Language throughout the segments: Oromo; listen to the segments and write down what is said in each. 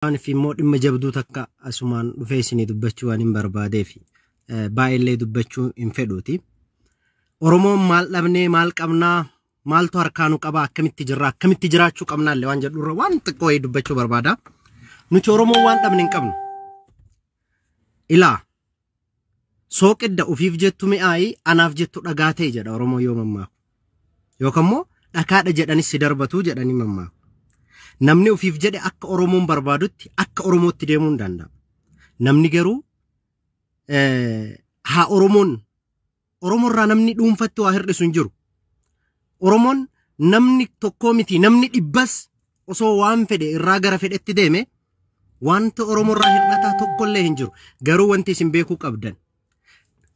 Fi immoo dhimma jabduu takka asumaan dhufee isinii dubbachuu waan hin barbaadeef baay'eellee dubbachuu hin fedhuuti. Oromoon maal dhabnee, maal qabnaa, maaltu harkaa nu qabaa, akkamitti jirra, akkamitti jiraachuu qabnaallee waan jedhurra waan xiqqoo wayii dubbachuu barbaada. Nuti Oromoon waan dhabne hin qabnu. Ilaa, sooqidda ofiif jettu mi'aayi, anaaf jettu dhagaa ta'e jedha Oromoo yoo mammaaku. Yookaan immoo dhakaadha jedhanis si darbatu jedhanii mammaaku. Namni ofiif jedhe akka Oromoon barbaadutti akka Oromootti deemuu hin danda'a. Namni garuu haa Oromoon Oromoorraa namni dhuunfatti waa hir'isu hin jiru. Oromoon namni tokkoo miti, namni dhibbas osoo waan fedhe irraa gara fedhetti deeme wanta Oromoorraa hir'ataa tokkollee hin jiru. Garuu wanti isin beekuu qabdan,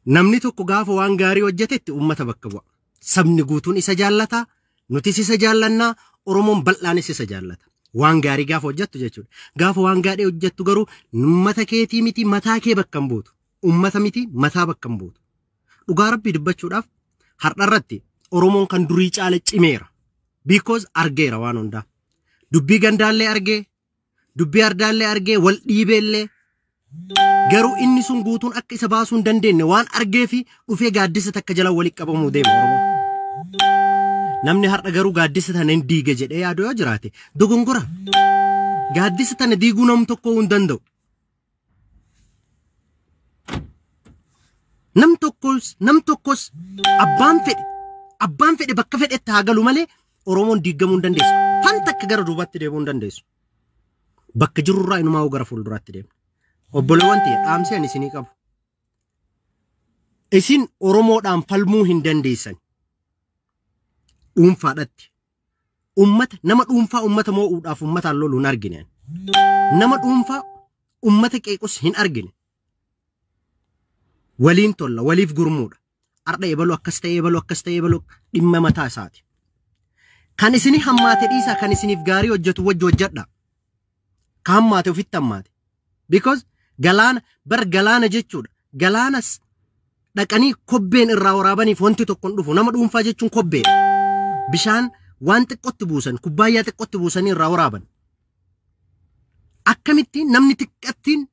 namni tokko gaafa waan gaarii hojjetetti uummata bakka bu'a. Sabni guutuun isa jaallata, nutis isa jaallannaa, Oromoon bal'aanis isa jaallata. Waan gaarii gaafa hojjettu jechuudha. Gaafa waan gaarii hojjettu garuu uummata keetii miti, mataa kee bakka hin buutu. Uummata miti, mataa bakka hin buutu. Dhugaa Rabbii dubbachuudhaaf har'arratti Oromoon kan durii caala cimeera. Because argeera waan hundaa. Dubbii gandaallee argee, dubbii ardaallee argee, wal dhiibeellee. Garuu inni sun guutuun akka isa baasuu hin dandeenye waan argee fi dhufee gaaddisa takka jala walitti qabamuu deema Oromoon. Namni har'a garuu gaaddisa tana hin diige jedhee yaadu yoo jiraate dogongora. Gaaddisa tana diiguu nam tokko hin danda'u. Nam tokkos abbaan fedhe bakka fedhetti haa galu malee Oromoon diigamuu hin dandeessu. Fanta akka gara duubaatti deemuu hin dandeessu. Bakka jirurraa inumaa gara fuulduraatti deemna. Obboleewwan tiyya, dhaamsi ani isinii qabu. Isin Oromoodhaan falmuu hin dandeessan. Dhuunfaadhatti. Ummata nama dhuunfaa ummata moo'uudhaaf ummataan loluu hin argine. Nama dhuunfaa ummata qeequs hin argine. Waliin tolla, waliif gurmuudha. Har'a ebalu akkas ta'e, ebalu akkas ta'e, ebalu dhimma mataa isaati. Kan isinii hammaate dhiisaa, kan isiniif gaarii hojjetu wajji hojjedha. Ka hammaate ofitti hammaate. Because galaana bar galaana jechuudha. Galaanas dhaqanii kobbeen irraa waraabaniif wanti tokko hin dhufu. Nama dhuunfaa jechuun kobbeedha. Bishaan waan xiqqootti buusan, kubbaayyaa xiqqootti buusanii irraa waraaban. Akkamitti namni xiqqattiin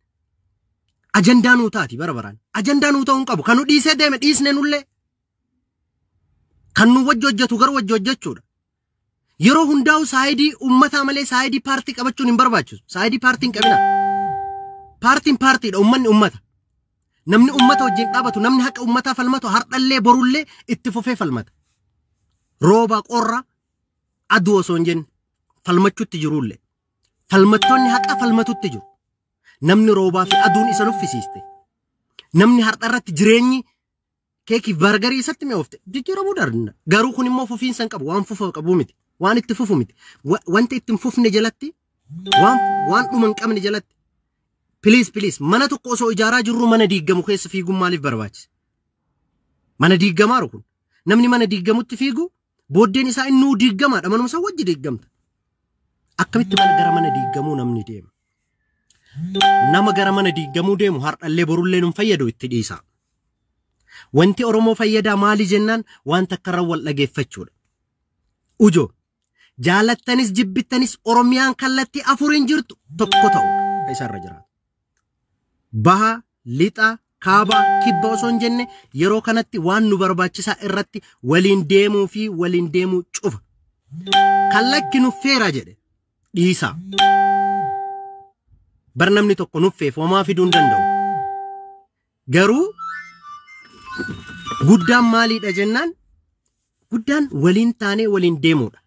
ajandaa nuu taati bara baraan? Ajandaa nuu ta'uu hin qabu. Kan nu dhiisee deeme dhiisne nullee. Kan nu wajji hojjetu garuu wajji hojjechuudha. Yeroo hundaa'u side uummataa malee side paartii qabachuun hin barbaachisu. Side paartii hin qabina. Paartiin paartiidha, uummanni uummata. Namni uummata wajjin dhaabatu, namni haqa uummataa falmatu har'allee borullee itti fufee falmata. Rooba, qorra, aduu osoo hin jenne falmachuutti jirullee. Falmattoonni haqa falmatutti jiru. Namni roobaa fi aduun isa nuffisiiste. Namni har'a irratti jireenyi keekiif burgerii isatti mi'oofte jijjiiramuu danda'a. Garuu kun immoo fufiinsa hin qabu. Waan fufa qabu miti. Waan itti fufu miti. Wanti itti hin fufne jalatti, waan dhuma hin qabne jalatti. Please, please, mana tokko osoo ijaaraa jirru mana diigamu keessa fiiguun maaliif barbaachise? Mana diigamaaru kun. Namni mana diigamutti fiigu booddeen isaa innuu diigamaadha. Manuma isaa wajji diigamta. Akkamitti mana gara mana diigamuu namni deema? Nama gara mana diigamuu deemu har'allee borullee nun fayyadu, itti dhiisa. Wanti Oromoo fayyadaa maali jennaan, wanta akkarra wal dhageeffachuudha. Ujoo jaalattanis jibbittanis Oromiyaan kallattii afuriin jirtu tokko ta'uudha kan isarra jiraatu. Baha, lixa, kaaba, kibba osoo hin jenne yeroo kanatti waan nu barbaachisaa irratti waliin deemuu fi waliin deemuu cufa. Kallakki nuffeera jedhe dhiisaa. Bar namni tokko nuffeef homaa fiduu hin danda'u. Garuu guddaan maaliidha jennaan, guddaan waliin taanee waliin deemuudha.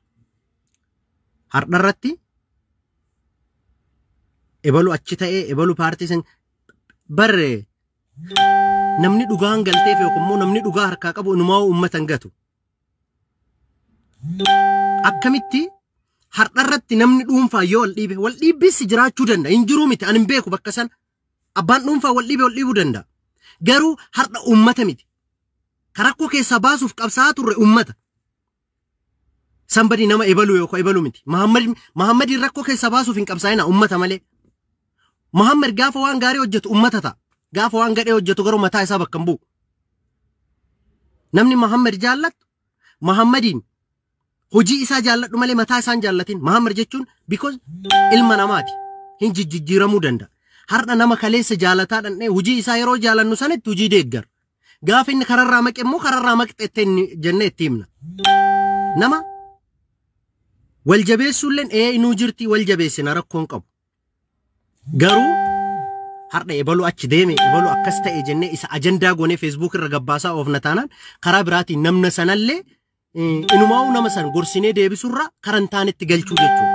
Har'a irratti ebalu achi ta'ee, ebalu paartii san barre, namni dhugaan galteef yookaan immoo namni dhugaa harkaa qabu inumaa uummata hin gatu. Akkamitti har'a irratti namni dhuunfaa yoo wal dhiibe, wal dhiibbis jiraachuu danda'a, hin jiruu miti, ani hin beeku bakka sana. Abbaan dhuunfaa wal dhiibe wal dhiibuu danda'a. Garuu har'a uummata miti. Karakkoo keessaa baasuuf qabsaa'aa turre uummata. Somebody nama ebaluu yookaan ebaluu miti. Mahammadiin rakkoo keessaa baasuuf hin qabsaa'ina uummata malee. Mahammad gaafa waan gaarii hojjetu uummata ta'a. Gaafa waan gadhee hojjetu garuu mataa isaa bakka hin bu'u. Namni Mahammad jaallattu Mahammadiin hojii isaa jaalladhu malee mataa isaan jaallatin. Mahammad jechuun because ilma namaati. hin jijjiiramuu danda'a. Har'a nama kaleessa jaalataa dhandhee hojii isaa yeroo jaalannu sanitti hojii deeggara. Gaafa inni kararraa maqe immoo kararraa maqxe jennee itti himna. Nama wal jabeessuulleen ee inuu jirti wal jabeessina rakkoon qabu. Garuu har'a ebaluu achi deeme ebaluu akkas ta'e jennee isa ajandaa goonee Facebook irra gabbaasaa oofna taanaan karaa biraatiin namna sanallee inumaa'uu nama san gorsinee deebisurra karantaanitti galchuu jechuudha.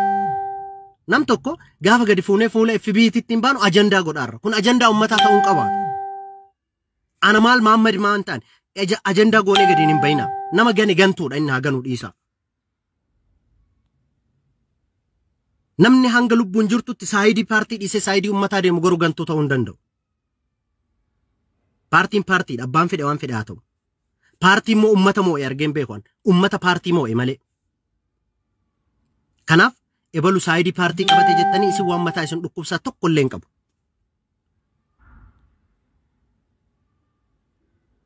Nam tokko gaafa gadi fuunee fuula FB'tti hin baanu ajandaa godhaarra. Kun ajandaa uummataa ta'uu qabaatu. Ana maal Mahammad maan ta'an ajandaa goonee gadi hin bayina. Nama gane gantuudha inni haa ganuu dhiisa. Namni hanga lubbuun jirtutti saayidii paartii dhiisee saayidii uummataa deemu garuu gantuu ta'uu hin danda'u. Paartiin paartiidha. Abbaan fedhe waan fedhe haa ta'u. Paartii immoo uummata moo'e argeen beekan. Uummata paartii moo'e malee. Kanaaf ebalu saayidii paartii qabate jettanii isin waan mataa isin dhukkubsaa tokko illee hin qabu.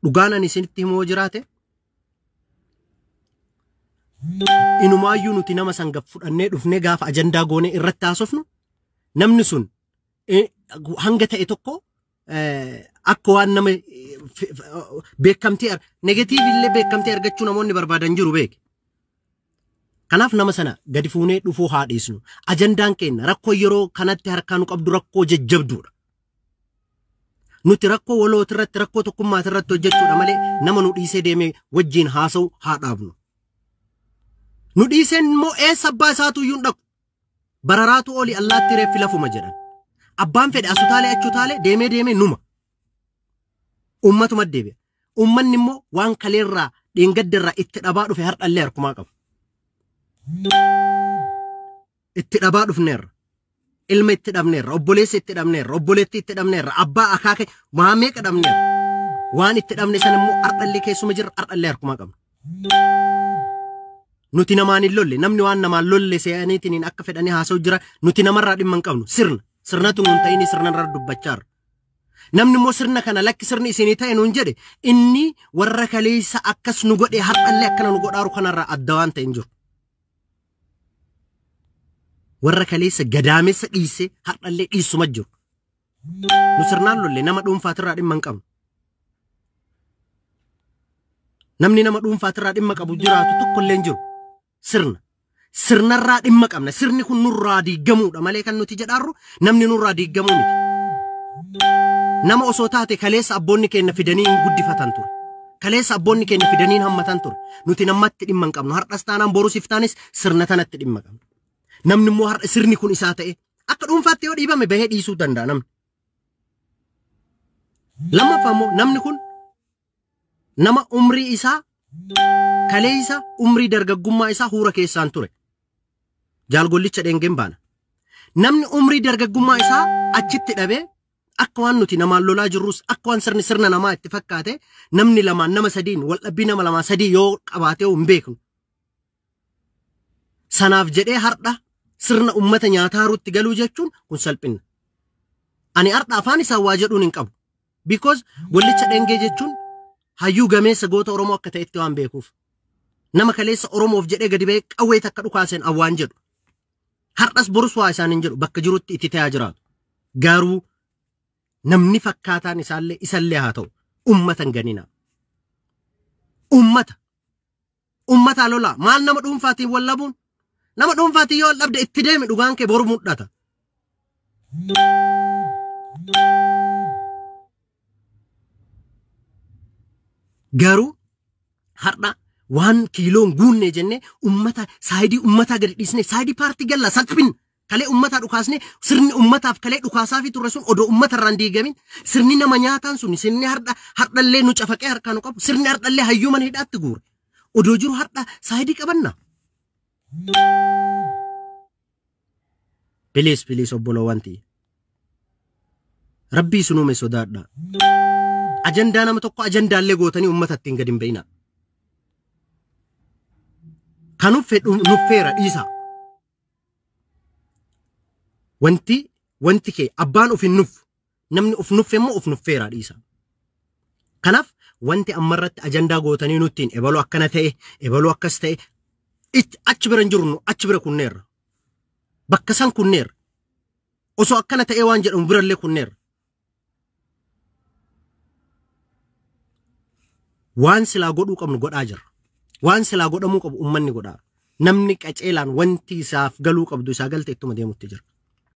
Dhugaan ani isinitti himoo jiraate inumaayyuu nuti nama san fudhannee dhufnee gaafa ajandaa goonee irratti haasofnu namni sun hanga ta'e tokko akka waan nama beekamtii negatiiv illee beekamtii argachuu namoonni barbaadan jiru beeke. Kanaaf nama sana gadi fuunee dhufuu haa dhiisnu. Ajandaan keenya rakkoo yeroo kanatti harkaa nu qabdu rakkoo jajjabduudha. Nuti rakkoo waloota irratti rakkoo tokkummaa irratti hojjechuudha malee nama nu dhiisee deemee wajjin haasa'u haa dhaabnu. Nu dhiiseen immoo eessa abbaa isaatu iyyuu hin dhaqu. Bararaatu oli allaatti reeffi lafuma jedhan. Abbaan fedhe asu taalee achu taalee deemee deemee numa. Uummatuma deebi'a. Uummanni immoo waan kaleerraa dheengaddarraa itti dhabaa dhufe har'allee harkumaa qaba. Itti dhabaa dhufneerra. Ilma itti dhabneerra, obboleessa itti dhabneerra, obboleettii itti dhabneerra, abbaa akaaka waa meeqa dhabneerra. Waan itti dhabne sana immoo har'allee keessuma jirra, har'allee harkumaa qabna. Nuti namaan hin lolle, namni waan namaan lolle se'aniitiin akka fedhanii haasa'u jira, nuti namarraa dhimma hin qabnu. Sirna, sirnatu nuun ta'ini sirnarraa dubbachaa jirra. Namni immoo sirna kana lakki sirni isinii ta'e nuun jedhe inni warra kaleessa akkas nu godhe har'allee akkana nu godhaaru kanarraa adda waan ta'e hin jiru. Warra kaleessa gadaamessa dhiisee har'allee dhiisuma jiru. Nu sirnaan lolle nama dhuunfaatirraa dhimma hin qabnu. Namni nama dhuunfaatirraa dhimma qabu jiraatu tokkollee hin jiru. Sirna. Sirnarraa dhimma qabna. Sirni kun nurraa diigamuudha malee kan nuti jedhaarru namni nurraa diigamuu miti. Nama osoo taate kaleessa abboonni keenya fidanii hin guddifatan ture. Kaleessa abboonni keenya fidanii hin hammatan ture. Nuti namatti dhimma hin qabnu. Har'as taanaan borus iftaanis sirna tanatti dhimma qabna. Namni immoo har'a sirni kun isaa ta'e akka dhuunfaatti yoo dhiibame bahee dhiisuu danda'a namni. Lammaffaa immoo namni kun nama umrii isaa kaleessa umrii dargaggummaa isaa huura keessaan ture. Jaalgollicha dheengeen baana. Namni umrii dargaggummaa isaa achitti dhabee akka waan nuti namaan lolaa jirrus akka waan sirni sirna namaa itti fakkaate namni lamaan nama sadiin wal dhabbii nama lamaan sadii yoo qabaatee hin beeknu. Sanaaf jedhee har'a sirna uummata nyaataaruutti galuu jechuun kun salphina. Ani har'a afaan isaa waa jedhuun hin qabu. Because gollicha dheengee jechuun hayyuu gameessa goota Oromoo akka ta'etti waan beekuuf. Nama kaleessa Oromoof jedhee gadi ba'ee qawwee takka dhukaaseen awwaan jedhu. Har'as borus waa isaan hin jedhu bakka jirutti itti ta'aa jiraatu. Garuu namni fakkaataan isaallee isallee haa ta'u uummata hin ganina. Uummata. Uummata lolaa maal nama dhuunfaatiin wallabuun? Nama dhuunfaatiin yoo dhabde itti deemi dhugaan kee boru mul'ata. Garuu har'a waan kiiloon guunne jennee uummata saayidii uummataa gadi dhiisnee saayidii paartii galla salphin kalee uummataa dhukaasnee sirni uummataaf kalee dhukaasaa fi turre sun odoo uummata irraan diigamin sirni nama nyaataan sun sirni har'allee nu cafaqee harkaa nu qabu sirni har'allee hayyuu mana hidhaatti guure odoo jiru har'a saayidii qabanna. Please please obboloo ta'e rabbii sunuume sodaadha. Ajandaa nama tokko ajandaallee gootanii uummata ittiin gadi hin ba'ina. Kan nuffeera dhiisa. Wanti kee abbaan of hin nuffu namni of nuffe immoo of nuffeera dhiisa. Kanaaf wanti ammarratti ajandaa gootanii nuttiin ebaluu akkana ta'e ebaluu akkas ta'e achi bira hin jirru achi bira kunneerra. Bakka san kunneerra. Osoo akkana ta'ee waan jedhamu birallee kunneerra. Waan silaa godhuu qabnu godhaa jirra. Waan silaa godhamuu qabu uummanni godhaa. Namni qaceelaan wanti isaaf galuu qabdu isaa galte ittuma deemutti jira.